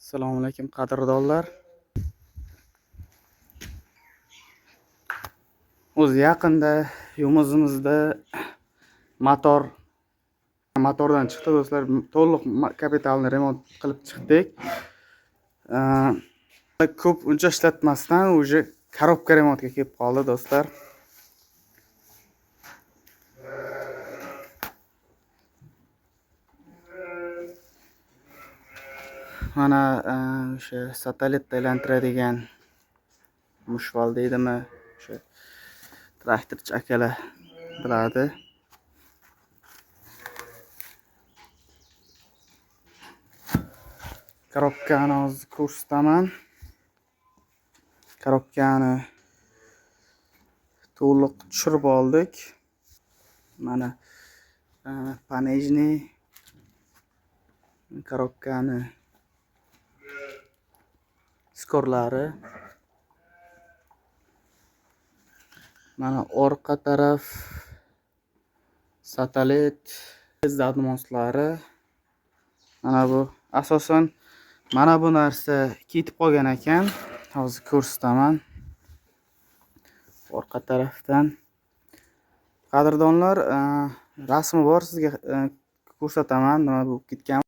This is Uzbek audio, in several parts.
Assalomu alaykum qadrdonlar. O'zi yaqinda yumuzimizda motordan chiqdi do'stlar. To'liq kapitalni remont qilib chiqdik. Ko'p uncha ishlatmasdan уже korobka remontga kelib qoldi do'stlar. Mana o'sha satelitda aylantiradigan mushval deydimi, o'sha traktorchi akalar biladi. Korobkani hozir ko'rsataman. Korobkani to'liq tushirib oldik. Mana panejni korobkani skorlari. Mana orqa taraf satelit zadmoslari. Mana bu asosan mana bu narsa ketib qolgan ekan. Hozir ko'rsataman. Orqa tarafdan. Qadrdonlar, rasmi bor, sizga ko'rsataman nima bo'lib ketgan.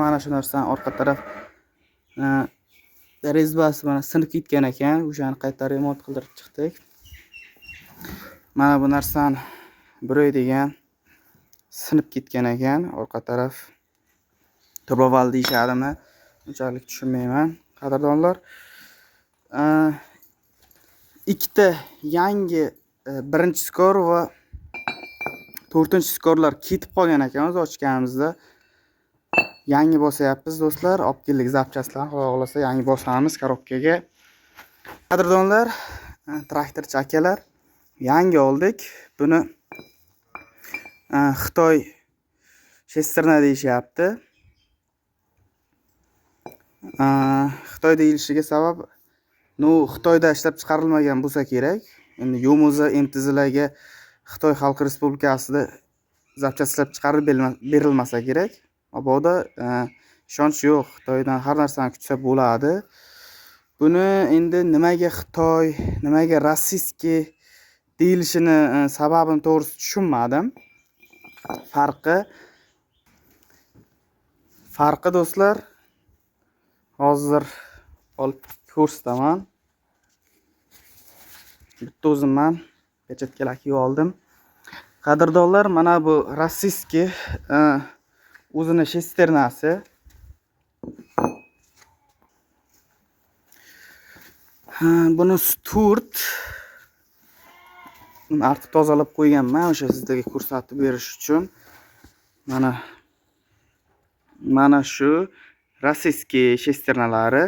Mana shu narsani orqa taraf rezbasi mana sinib ketgan ekan, o'shani qayta remont qildirib chiqdik. Mana bu narsani buray degan sinib ketgan ekan, orqa taraf turboval deyishadimi, unchalik tushunmayman qadrdonlar. Ikkita yangi birinchi skor va to'rtinchi skorlar ketib qolgan ekan o'zi ochganimizda. Yangi bosyapmiz do'stlar, olib keldik zapchastlarni, xudo xohlasa yangi bosamiz korobkaga. Qadrdonlar, traktorchi akalar, yangi oldik. Buni Xitoy shesterna deyishyapti. Xitoy deyilishiga sabab, Xitoyda ishlab chiqarilmagan bo'lsa kerak. Endi Yomuza MTZlarga Xitoy Xalq Respublikasida zapchast ishlab chiqarib berilmasa kerak. Mabodo ishonch yo'q, Xitoydan har narsani kutsa bo'ladi. Buni endi nimaga Xitoy, nimaga rossiyskiy deyilishini sababini to'g'risi tushunmadim. Farqi do'stlar, hozir olib ko'rsataman. Bitta o'zimman pechatkalar kiyib oldim. Qadrdonlar, mana bu rossiyskiy o'zini shesternasi. Buni to'rt. Buni artib tozalab qo'yganman, o'sha sizlarga ko'rsatib berish uchun. Mana shu rossiyskiy shesternalari.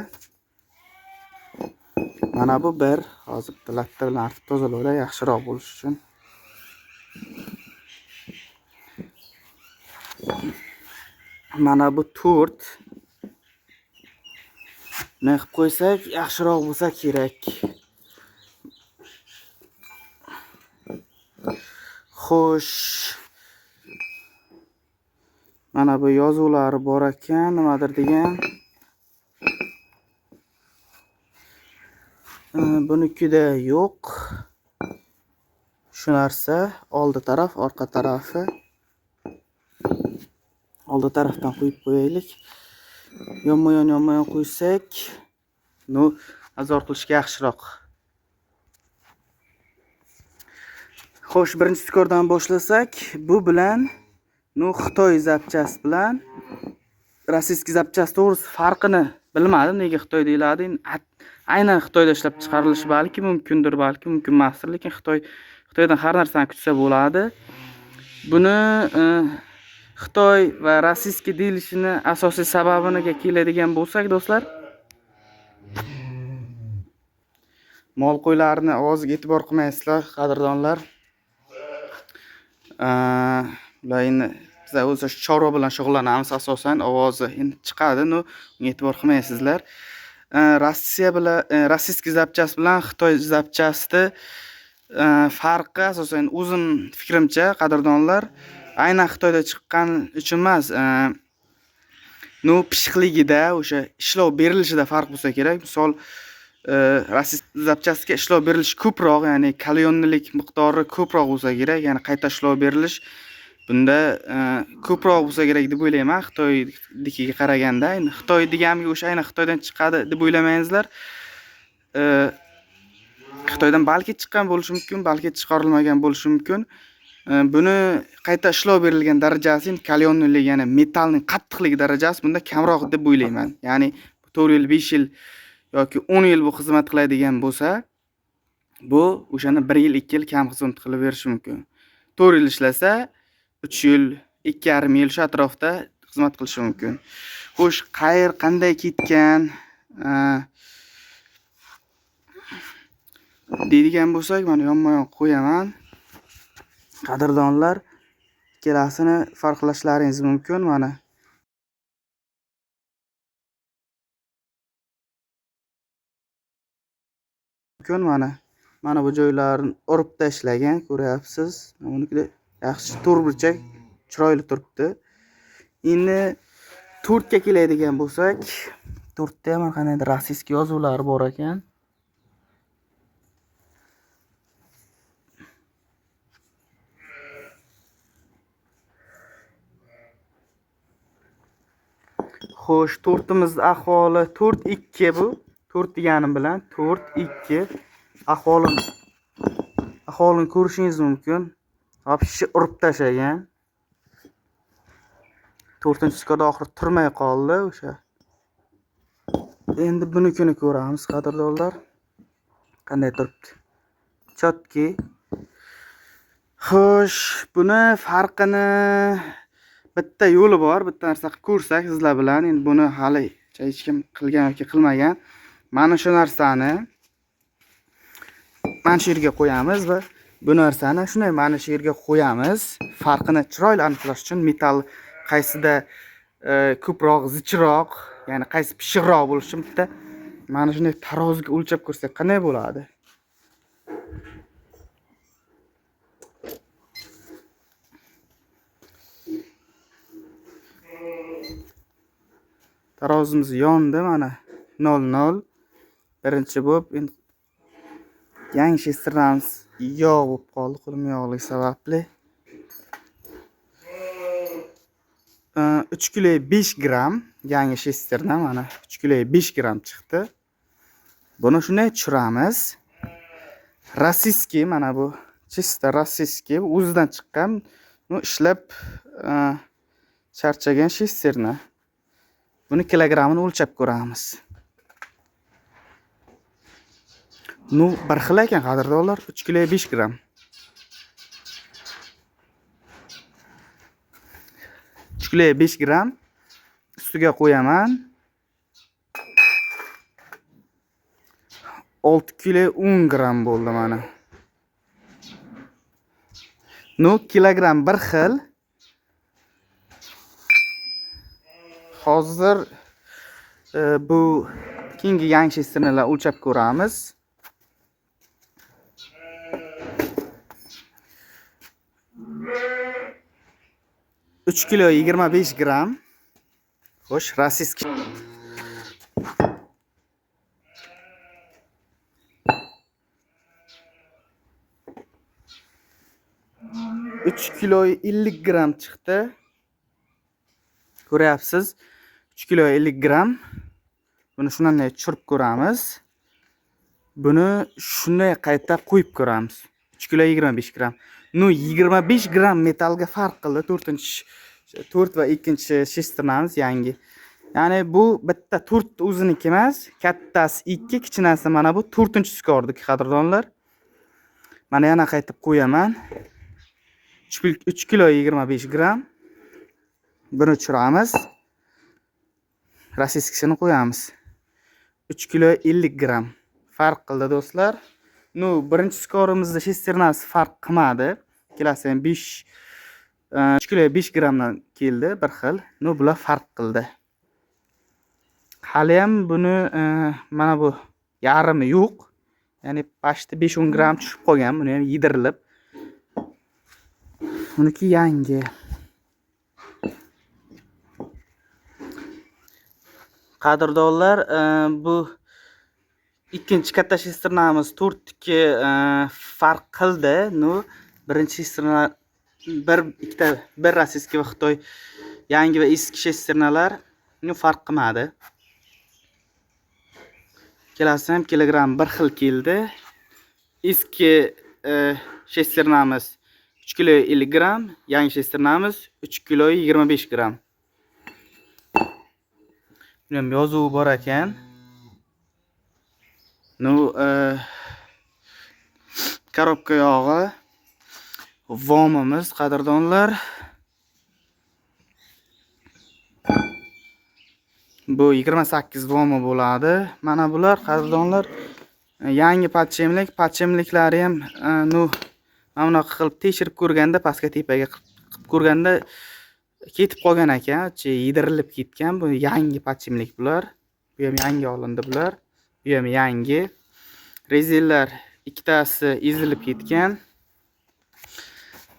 Mana bu bir, hozir bitta latta bilan artib tozalaylar, yaxshiroq bo'lishi uchun. Mana bu to'rt. Nima qilib qo'ysak yaxshiroq bo'lsa kerak. Xo'sh. Mana bu yozuvlari bor ekan, nimadir degan. Bunikida yo'q. Shu narsa oldi taraf, orqa tarafi. Oldi tarafdan qo'yib qo'yaylik. Yonma-yon qo'ysak, azor qilishga yaxshiroq. Xo'sh, birinchi skordan boshlasak, bu bilan Xitoy zapchast bilan rossiyskiy zapchast to'g'risi farqini bilmadim, nega Xitoy deyiladi. Endi aynan Xitoyda ishlab chiqarilishi balki mumkindir, balki mumkin emasdir, lekin Xitoydan har narsani kutsa bo'ladi. Buni Xitoy va rossiyskiy deyilishini asosiy sababiniga keladigan bo'lsak do'stlar, mol qo'ylarni ovoziga e'tibor qilmaysizlar qadrdonlar. Ular endi Biz o'zi chorva bilan shug'ullanamiz asosan, ovozi endi chiqadi, но unga e'tibor qilmaysizlar. Rossiya bilan российский запчасть bilan Xitoy запчасти farqi asosan o'zim fikrimcha qadrdonlar, aynan Xitoyda chiqqan uchun emas, ну pishiqligida, o'sha ishlov berilishida farq bo'lsa kerak. Misol российский запчастьga ishlov berilishi ko'proq, ya'ni kalyonnilik miqdori ko'proq bo'lsa kerak, ya'ni qayta ishlov berilish bunda ko'proq bo'lsa kerak deb o'ylayman Xitoynikiga qaraganda. Endi Xitoy deganimga o'sha aynan Xitoydan chiqadi deb o'ylamaysizlar. Xitoydan balki chiqqan bo'lishi mumkin, balki chiqarilmagan bo'lishi mumkin. Buni qayta ishlov berilgan darajasi, endi kalyonnilik, ya'ni metallning qattiqligi darajasi bunda kamroq deb o'ylayman. Ya'ni 4 yil, 5 yil yoki 10 yil bu xizmat qiladigan bo'lsa, bu o'shani 1 yil, 2 yil kam xizmat qilib berishi mumkin. 4 yil ishlasa, 3 yil, 2,5 yil shu atrofda xizmat qilishi mumkin. Xo'sh, qayer qanday ketgan deydigan bo'lsak, mana yonma-yon qo'yaman. Qadrdonlar, ikkalasini farqlashlaringiz mumkin mana. Mana. Mana bu joylarni urib tashlagan, ko'ryapsiz. Bunikida yaxshi to'rtburchak chiroyli turibdi. Endi 4 ga keladigan bo'lsak, 4 ta ham qandaydir rossiyskiy yozuvlari bor ekan. Xo'sh, to'rtimiz ahvoli 4-2 bu. 4 deganim bilan 4-2 ahvolini ko'rishingiz mumkin. Вообще urib tashlagan. 4-skorda oxiri turmay qoldi o'sha. Endi bunikini ko'ramiz qadrdonlar. Qanday turibdi? Chotki. Xo'sh, buni farqini bitta yo'li bor, bitta narsa qilib ko'rsak sizlar bilan. Endi buni hali hech kim qilgan yoki qilmagan. Mana shu narsani mana shu yerga qo'yamiz va bu narsani shunday mana shu yerga qo'yamiz. Farqini chiroyli aniqlash uchun metall qaysida ko'proq zichroq, ya'ni qaysi pishiqroq bo'lishi uchun bitta mana shunday taroziga o'lchab ko'rsak qanday bo'ladi? Tarozimiz yondi mana 0.0. Birinchi bo'lib endi yangi shesternamiz yog' bo'lib qoldi, qo'lim yog'ligi sababli. 3 kilo 5 gramm yangi shesterna mana 3 kilo 5 gramm chiqdi. Buni shunday tushiramiz. Rossiyskiy mana bu чисто rossiyskiy o'zidan chiqqan, bu ishlab charchagan shesterna. Buni kilogrammini o'lchab ko'ramiz. Nu, bir xil ekan qadrdonlar, 3 kilo 5 gramm. 3 kilo 5 gramm ustiga qo'yaman. 6 kilo 10 gramm bo'ldi mana. Nu, kilogramm bir xil. Hozir bu keyingi yangi shesternalar o'lchab ko'ramiz. 3 kilo 25 gramm. Xo'sh, rossiyskiy. 3 kilo 50 gramm chiqdi. Ko'ryapsiz. 3 kilo 50 gramm. Buni shunday tushirib ko'ramiz. Buni shunday qayta qo'yib ko'ramiz. 3 kilo 25 gramm. Nu 25 gramm metallga farq qildi. 4 va 2 shesternamiz yangi. Ya'ni bu bitta 4 o'ziniki emas, kattasi 2, kichinasi mana bu 4-skorniki qadrdonlar. Mana yana qaytib qo'yaman. 3 kilo 25 gramm. Buni tushiramiz. Rossiyskisini qo'yamiz. 3 kilo 50 gramm farq qildi do'stlar. Nu, birinchi skorimizda shesternasi farq qilmadi. Ikkalasi ham 5 3 kilo 5 grammdan keldi bir xil. Ну, bular farq qildi. Haliyam buni mana bu yarmi yo'q. Ya'ni почти 5-10 gramm tushib qolgan, buni ham yedirilib. Buniki yangi. Qadrdonlar, bu ikkinchi katta shesternamiz 4-niki farq qildi. Ну, birinchi shesterna bir ikkita bir rossiyskiy va Xitoy yangi va eski shesternalar ну farq qilmadi. Ikkalasi ham kilogramm bir xil keldi. Eski shesternamiz 3 kilo 50 gramm, yangi shesternamiz 3 kilo 25 gramm. Buni ham yozuvi bor ekan. Ну, korobka yog'i vomimiz qadrdonlar. Bu 28 vomi bo'ladi. Mana bular qadrdonlar yangi podshemlik. Podshemliklari ham ну mana bunaqa qilib tekshirib ko'rganda, pastga tepaga qilib ko'rganda ketib qolgan ekan, yedirilib ketgan. Bu yangi podshemlik bular. Bu ham yangi olindi bular. Bu ham yangi. Rezinlar ikkitasi ezilib ketgan.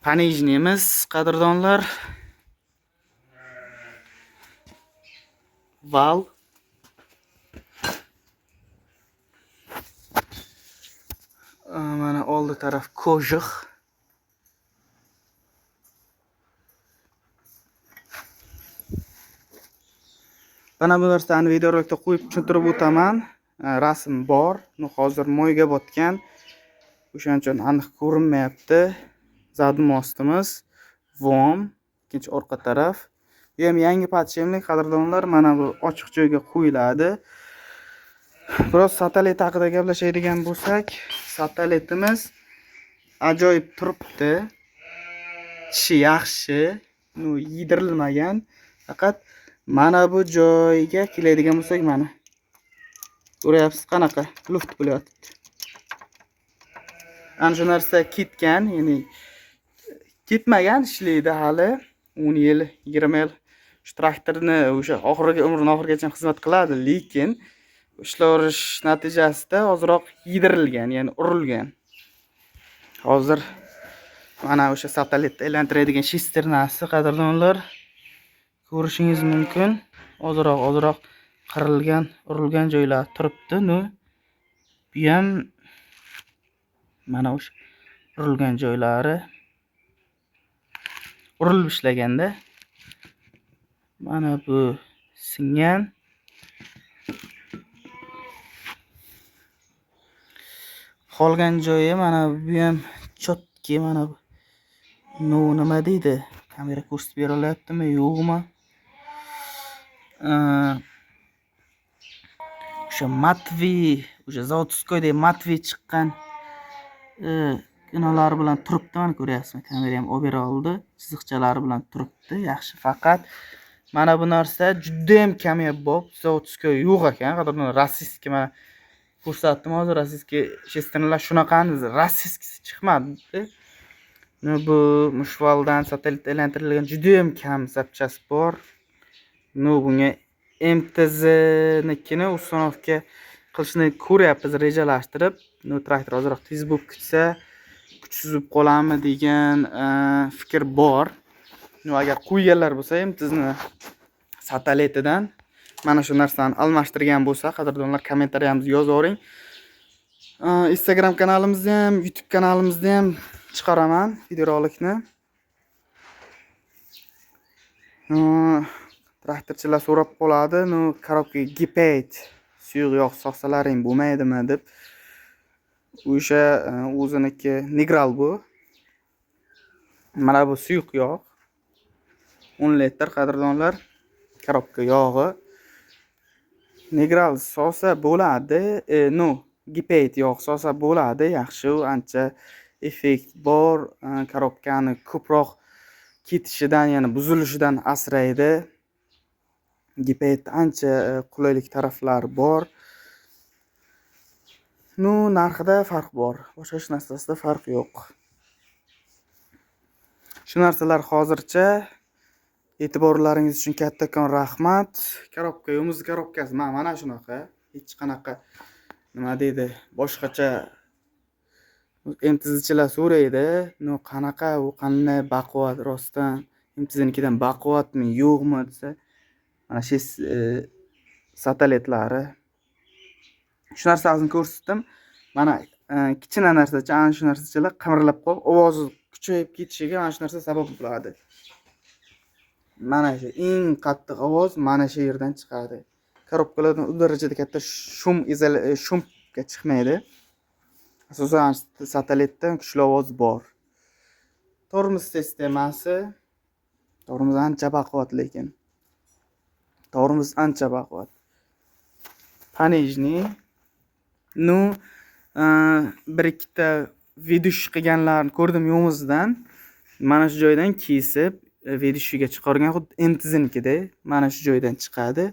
Panijnimiz qadrdonlar. Val. Mana oldi taraf kojiq. Mana bu narsani videorolikda qo'yib tushuntirib o'taman. Rasm bor. Ну, hozir moyga botgan. O'shaning uchun aniq ko'rinmayapti. Zadmostimiz, vom, ikkinchi orqa taraf. Bu ham yangi podshemlik qadrdonlar. Mana bu ochiq joyga qo'yiladi. Biroz satellit haqida gaplashadigan bo'lsak, satellitimiz ajoyib turibdi. Tishi yaxshi, ну yedirilmagan. Faqat mana bu joyga keladigan bo'lsak, mana ko'ryapsiz qanaqa luft bo'lyapti. Ana shu narsa ketgan, ya'ni ketmagan, ishlaydi hali 10 yil, 20 yil. Shu traktorni o'sha oxirgi umrini oxirigacha xizmat qiladi, lekin ishlaverish natijasida ozroq yedirilgan, ya'ni urilgan. Hozir mana o'sha satellitni aylantiradigan shesternasi qadrdonlar ko'rishingiz mumkin. Ozroq qirilgan, urilgan joylar turibdi. Ну, bu ham mana o'sha urilgan joylari urilib ishlaganda mana bu singan. Qolgan joyi mana bu ham chotki, mana bu. Ну, nima deydi? Kamera ko'rsatib bera olyaptimi, yo'qmi? O'sha Matvi, o'sha zavodskoydagi Matvi chiqqan inolari bilan turibdi, mana ko'ryapsizmi? Kamera ham olib bera oldi, chiziqchalari bilan turibdi, yaxshi. Faqat mana bu narsa juda ham kamyob, zavodskoy yo'q ekan. Qadrdon rossiyskiy mana ko'rsatdim hozir, rossiyskiy shesternalar shunaqani rossiyskisi chiqmadi. Ну, bu mushvaldan satellit aylantirilgan juda ham kam zapchast bor. Ну, bunga MTZnikini ustanovka qilishni ko'ryapmiz, rejalashtirib. Ну, traktor ozroq tez bo'lib ketsa, kuchsiz bo'lib qoladimi degan fikr bor. Ну, agar qo'yganlar bo'lsa MTZni satellitidan mana shu narsani almashtirgan bo'lsa, qadrdonlar, kommentariyamizni yozavering. Instagram kanalimizda ham, YouTube kanalimizda ham chiqaraman videorolikni. Traktorchilar so'rab qoladi, ну, korobkaga gipayt suyuq yog' solsalaring bo'lmaydimi deb. O'sha o'ziniki Negral bu. Mana bu suyuq yog' 10 litr qadrdonlar, korobka yog'i. Negral solsa bo'ladi, ну, gipayt yog' solsa bo'ladi, yaxshi, u ancha effekt bor, korobkani ko'proq ketishidan, ya'ni buzilishidan asraydi. Gipayt ancha qulaylik taraflari bor. Ну, narxida farq bor, boshqa hech narsasida farq yo'q. Shu narsalar hozircha. E'tiborlaringiz uchun kattakon rahmat. Korobka, Yomuz korobkasi mana shunaqa. Hech qanaqa nima deydi, boshqacha MTZchilar so'raydi, "No qanaqa u, qanday baquvvat, rostdan MTZnikidan baquvvatmi, yo'qmi?" desa, mana shu satelitlari. Shu narsasini ko'rsatdim. Mana kichkina narsacha, ana shu narsachalar qimirlab qolib, ovozi kuchayib ketishiga mana shu narsa sabab bo'ladi. Mana shu eng qattiq ovoz mana shu yerdan chiqadi. Korobkalardan u darajada katta shum shumga chiqmaydi. Asosan satelitdan kuchli ovoz bor. Tormoz sistemasi, tormoz ancha baquvvat lekin. Tormoz ancha baquvvat. Panejni, nu bir ikkita vidush qilganlarni ko'rdim Yomuzdan. Mana shu joydan kesib vedushiga chiqargan, xuddi MTZnikidek mana shu joydan chiqadi.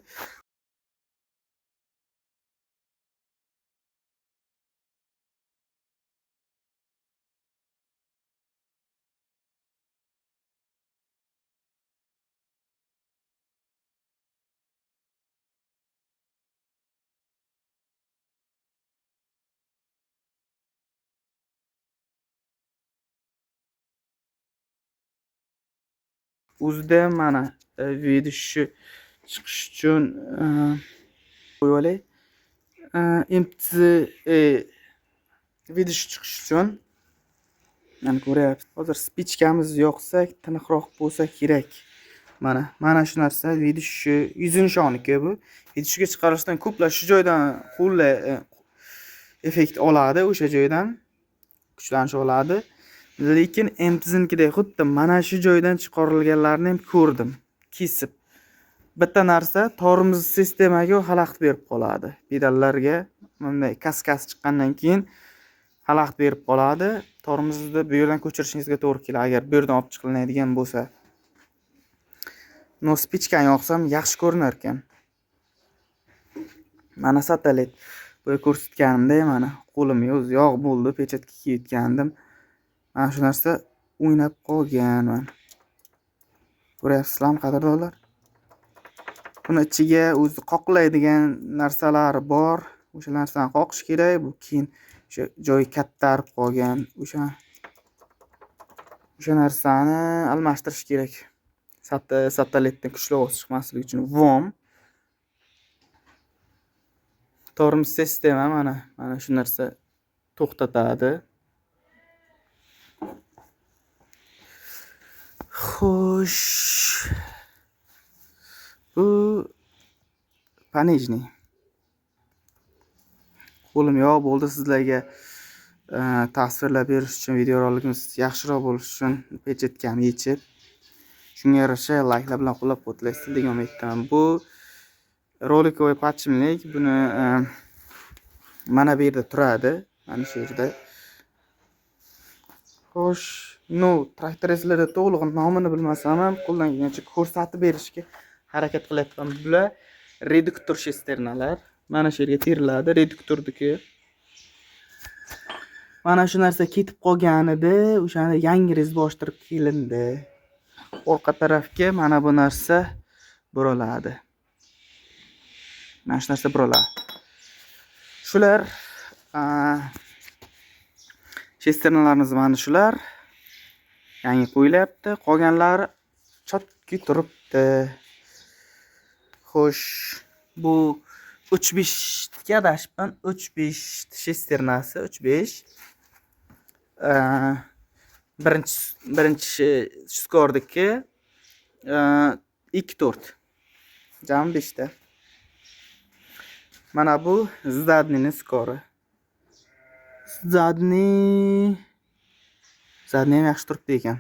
O'zida mana vedushi chiqish uchun qo'yib olay. MTZ vedushi chiqish uchun mana ko'ryapsiz. Hozir spichkamiz yoqsak tiniqroq bo'lsa kerak. Mana shu narsa vedushi yuzinishoniki bu. Vedushiga chiqarishdan ko'plar shu joydan qo'lla effekt oladi, o'sha joydan kuchlanish oladi. Lekin MTZnikidek xuddi mana shu joydan chiqarilganlarni ham ko'rdim, kesib. Bitta narsa tormoz sistemaga xalaqit berib qoladi. Pedallarga bunday kaskas chiqqandan keyin xalaqit berib qoladi. Tormozni bu yerdan ko'chirishingizga to'g'ri keladi, agar bu yerdan olib chiqilinadigan bo'lsa. No spichkani yoqsam yaxshi ko'rinar ekan. Mana satelit. Boya ko'rsatganimdek mana qo'limga o'zi yog' bo'ldi, pechatka kiyayotgandim. Mana shu narsa o'ynab qolgan mana. Ko'ryapsizlarmi qadrdonlar? Buni ichiga o'zi qoqlaydigan narsalari bor. O'sha narsani qoqish kerak. Bu keyin o'sha joyi kattarib qolgan. O'sha narsani almashtirish kerak. Satelitdan kuchli ovoz chiqmasligi uchun VOM. Tormoz sistema mana shu narsa to'xtatadi. Xo'sh. Bu panejni. Qo'lim yog' bo'ldi sizlarga tasvirlab berish uchun, videorolikimiz yaxshiroq bo'lishi uchun pechatkani yechib, shunga yarasha layklar bilan qo'llab-quvvatlaysiz degan umiddaman. Bu rolikovый podshipnik, buni mana bu yerda turadi, mana shu yerda. Xo'sh, no traktoristlarda to'liq nomini bilmasam ham qo'ldan kelgancha ko'rsatib berishga harakat qilyapman. Bular reduktor shesternalar. Mana shu yerga teriladi reduktordiki. Mana shu narsa ketib qolganida o'shani yangi rezboshtirib kelindi. Orqa tarafga mana bu narsa buriladi. Mana shu narsa buriladi. Shular shesternalarimiz mana shular. Yangi qo'yilyapti, qolganlari chotki turibdi. Xo'sh, bu 3.5 ga adashibman, 3.5 shesternasi, 3.5. Birinchi skordiki 2.4. Jami 5 ta. Mana bu zadnining skori. Zadni ham yaxshi turibdi ekan.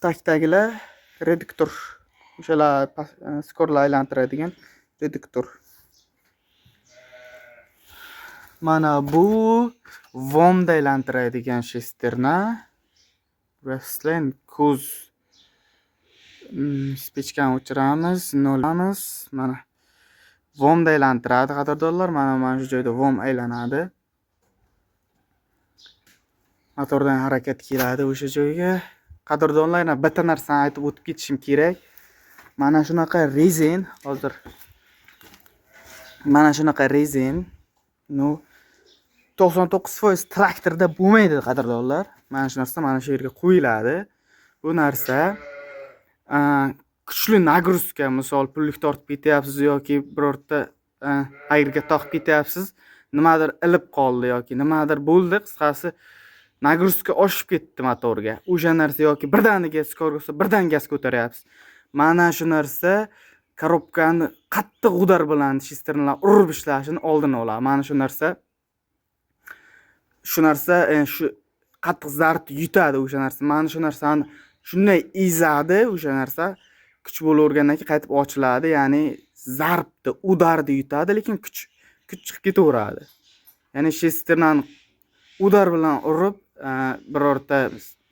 Takdagilar reduktor, o'shalar skorlar aylantiradigan reduktor. Mana bu VOMda aylantiradigan shesterna. Ko'rasizlar, ko'z spechkani o'chiramiz, nolamiz. Mana VOMda aylantiradi qadrdonlar. Mana shu joyda VOM aylanadi. Motordan harakat keladi o'sha joyga. Qadrdonlar, yana bitta narsani aytib o'tib ketishim kerak. Mana shunaqa rezin hozir, mana shunaqa rezin, ну, 99% traktorda bo'lmaydi, qadrdonlar. Mana shu narsa mana shu yerga qo'yiladi. Bu narsa kuchli нагрузка, misol, pullik tortib ketyapsiz yoki birorta agregat taqib ketyapsiz, nimadir ilib qoldi yoki nimadir bo'ldi, qisqasi, нагрузка oshib ketdi motorga. O'sha narsa yoki birdaniga скорость birdan gaz ko'taryapsiz. Mana shu narsa korobkani qattiq удар bilan shesternalar urib ishlashini oldini oladi. Mana shu narsa, shu narsa shu qattiq zarb yutadi o'sha narsa. Mana shu narsani shunday ezadi, o'sha narsa kuch bo'lavergandan keyin qaytib ochiladi, ya'ni zarbni, удар ni yutadi, lekin kuch chiqib ketaveradi. Ya'ni shesternani удар bilan urib, birorta,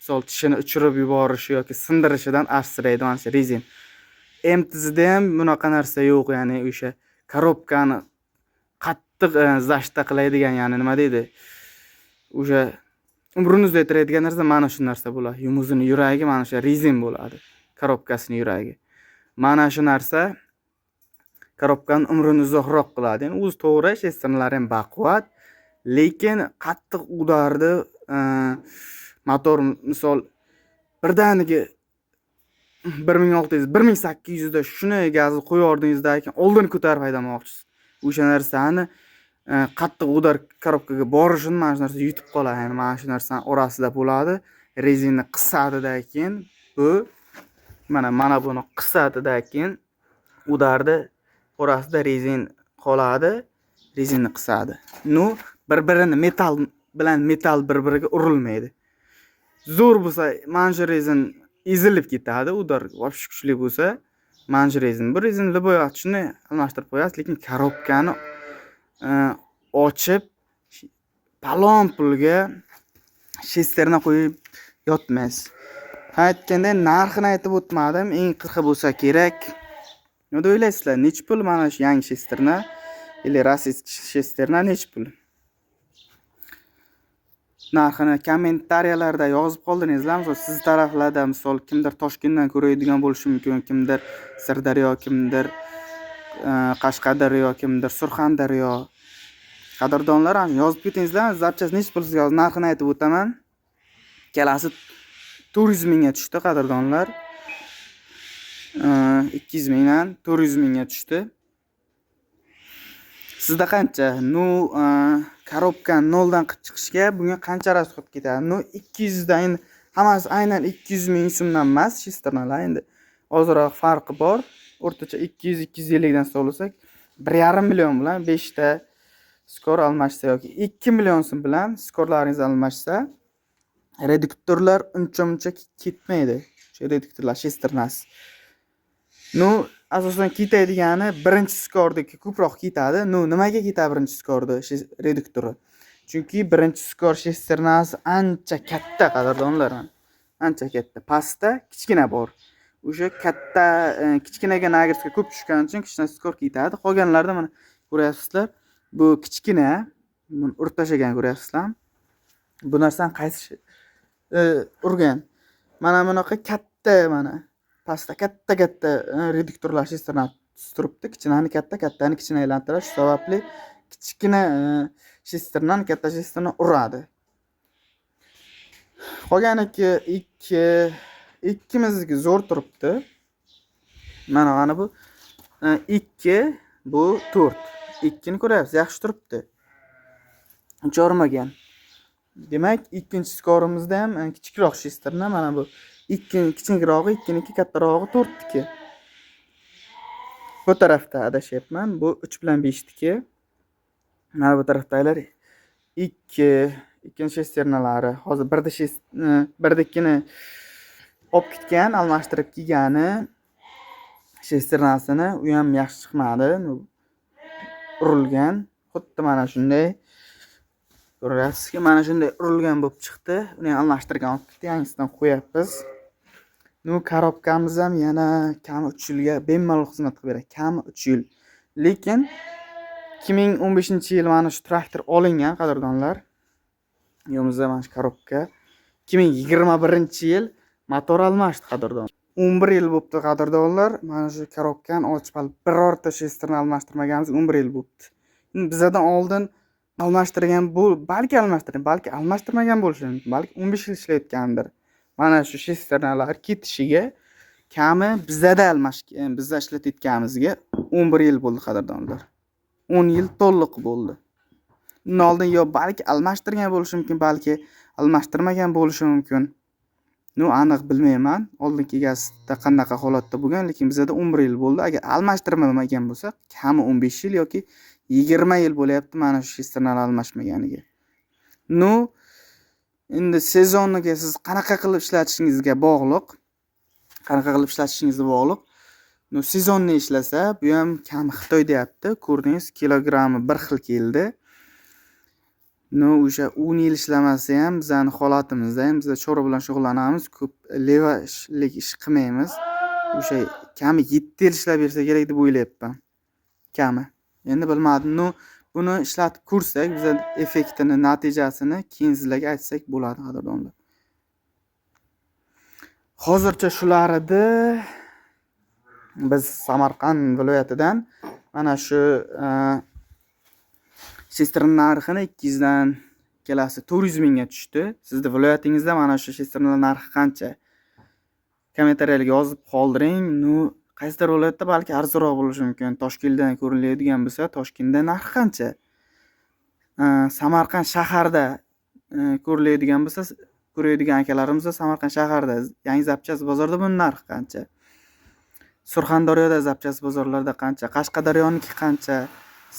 misol, tishini uchirib yuborishi yoki sindirishidan asraydi mana shu rezin. MTZda ham bunaqa narsa yo'q, ya'ni o'sha korobkani qattiq защита qiladigan, ya'ni nima deydi, o'sha umrini uzaytiradigan narsa mana shu narsa bo'ladi. Yumuzini yuragi mana shu rezin bo'ladi, korobkasini yuragi. Mana shu narsa korobkani umrini uzoqroq qiladi. Endi o'zi to'g'ri, shesternalari ham baquvvat, lekin qattiq удар ni motor, misol, birdaniga 1600, 1800da shuni gazni qo'yib yubordingizdan keyin oldin ko'tarib haydamoqchisiz. O'sha narsani qattiq удар korobkaga borishini mana shu narsa yutib qoladi. Ya'ni mana shu narsani orasida bo'ladi. Rezinni qisadida keyin bu mana buni qisadida keyin удар ni orasida rezin qoladi, rezinni qisadi. Ну, bir birini metall bilan metall bir biriga urilmaydi. Zo'r bo'lsa, mana shu rezin ezilib ketadi, удар вообще kuchli bo'lsa, mana shu rezin. Bu rezin любой vaqt shuni almashtirib qo'yasiz, lekin korobkani ochib palon pulga shesterna qo'yib yotmaysiz. Aytganda, narxini aytib o'tmadim, eng qirqi bo'lsa kerak. Nima deb o'ylaysizlar? Nechi pul mana shu yangi shesterna или российский shesterna nechi pul? Narxini kommentariyalarda yozib qoldiringizlar. Misol, siz taraflarda, misol, kimdir Toshkentdan ko'radigan bo'lishi mumkin, kimdir Sirdaryo, kimdir Qashqadaryo, kimdir Surxondaryo. Qadrdonlar, yozib ketingizlar, запчасть nechi pul, sizga hozir narxini aytib o'taman. Ikkalasi 400 mingga tushdi, qadrdonlar. 200 mingdan 400 mingga tushdi. Sizda qancha? Ну, korobkani noldan qilib chiqishga bunga qancha расход ketadi? Ну, 200 dan endi hammasi aynan 200 ming so'mdan emas, shesternalar endi ozroq farqi bor. O'rtacha 200, 250 dan hisoblasak, 1,5 million bilan 5 ta skor almashsa yoki 2 million so'm bilan skorlaringiz almashsa, reduktorlar uncha muncha ketmaydi. O'sha reduktorlar shesternasi. Ну, asosan ketadigani birinchi skordagi ko'proq ketadi. Ну, nimaga ketadi birinchi skorda reduktori? Chunki birinchi skor shesternasi ancha katta, qadrdonlar. Ancha katta. Pastda kichkina bor. O'sha katta kichkinaga нагрузка ko'p tushgani uchun kichkina skor ketadi. Qolganlarida mana ko'ryapsizlar, bu kichkina, buni urib tashlagan, ko'ryapsizlarmi? Bu narsani qaysi urgan? Mana bunaqa katta, mana pastda katta katta reduktorlar shesterna turibdi. Kichkinani katta, kattani kichkina aylantiradi. Shu sababli kichkina shesternani katta shesterna uradi. Qolganiki ikki ikkimizniki zo'r turibdi. Mana bu ikki, bu to'rt. Ikkini ko'ryapsiz, yaxshi turibdi. Uncha urmagan. Demak, ikkinchi skorimizda ham kichikroq shesterna, mana bu ikki kichkinarog'i ikkiniki, kattarog'i to'rtniki. Bu tarafda adashyapman, bu uch bilan beshniki. Mana bu tarafdagilar ikki, ikkinchi shesternalari. Hozir birda birda ikkini olib ketgan, almashtirib kelgani shesternasini, u ham yaxshi chiqmadi. Urilgan. Xuddi mana shunday. Ko'ryapsizki, mana shunday urilgan bo'lib chiqdi. Uni ham almashtirgan olib ketdi, yangisidan qo'yapmiz. Ну, korobkamiz ham yana kami 3 yilga bemalol xizmat qilib beradi. Kami 3 yil. Lekin 2015-yil mana shu traktor olingan, qadrdonlar. Yo'mizda mana shu korobka 2021-yil motor almashdi qadrdon. 11 yil bo'pti qadrdonlar. Mana shu korobkani ochib hali birorta shesterni almashtirmaganimiz 11 yil bo'pti. Endi bizadan oldin almashtirgan bu balki almashtirgan, balki almashtirmagan bo'lishi mumkin, balki 15 yil ishlayotgandir. Mana shu shesternalar ketishiga kami bizada bizda ishlatayotganimizga 11 yil bo'ldi qadrdonlar. 10 yil to'liq bo'ldi. Undan oldin yo balki almashtirgan bo'lishi mumkin, balki almashtirmagan bo'lishi mumkin. Ну, aniq bilmayman. Oldingi egasida qanaqa holatda bo'lgan, lekin bizada 11 yil bo'ldi. Agar almashtirmagan bo'lsa, kami 15 yil yoki 20 yil bo'lyapti mana shu shesternalar almashmaganiga. Ну, endi sezoniga siz qanaqa qilib ishlatishingizga bog'liq. Qanaqa qilib ishlatishingizga bog'liq. Ну, sezonni ishlasa, bu ham kam Xitoy deyapti. Ko'rdingiz, kilogrammi bir xil keldi. Ну, o'sha 10 yil ishlamasa ham bizani holatimizda ham biz chorva bilan shug'ullanamiz, ko'p levashlik ish qilmaymiz. O'sha kami 7 yil ishlab bersa kerak deb o'ylayapman. Kami. Endi bilmadim. Ну, buni ishlatib ko'rsak, biz effektini, natijasini keyin sizlarga aytsak bo'ladi qadrdonlar. Hozircha shular edi. Biz Samarqand viloyatidan mana shu shesterna narxini 200 dan ikkalasi 400 mingga tushdi. Sizni viloyatingizda mana shu shesternalar narxi qancha? Kommentariyalarga yozib qoldiring. Ну, qaysidir viloyatda balki arzonroq bo'lishi mumkin. Toshkentdan ko'rinadigan bo'lsa, Toshkentda narxi qancha? Samarqand shaharda ko'riladigan bo'lsa, ko'radigan akalarimiz Samarqand shaharida yangi zapchast bozorida buni narxi qancha? Surxondaryoda zapchast bozorlarda qancha? Qashqadaryoniki qancha?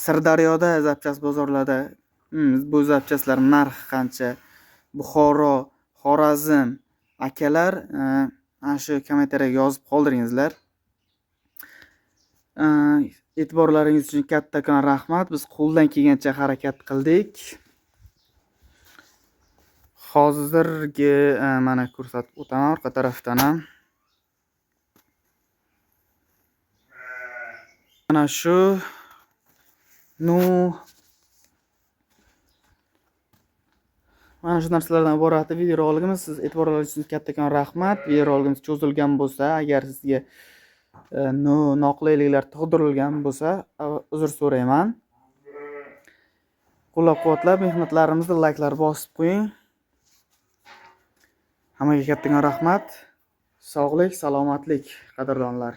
Sirdaryoda zapchast bozorlarda bu zapchastlar narxi qancha? Buxoro, Xorazm akalar, mana shu kommentariyaga yozib qoldiringizlar. E'tiborlaringiz uchun kattakon rahmat. Biz qo'ldan kelgancha harakat qildik. Hozirgi mana ko'rsatib o'taman orqa tarafdan ham. Mana shu mana shu narsalardan iborat videorolikimiz. Siz e'tiborlaringiz uchun kattakon rahmat. Videorolikimiz cho'zilgan bo'lsa, agar sizga noqulayliklar tug'dirilgan bo'lsa, uzr so'rayman. Qo'llab-quvvatlab mehnatlarimizni layklar bosib qo'ying. Hammaga kattakon rahmat. Sog'lik, salomatlik qadrdonlar.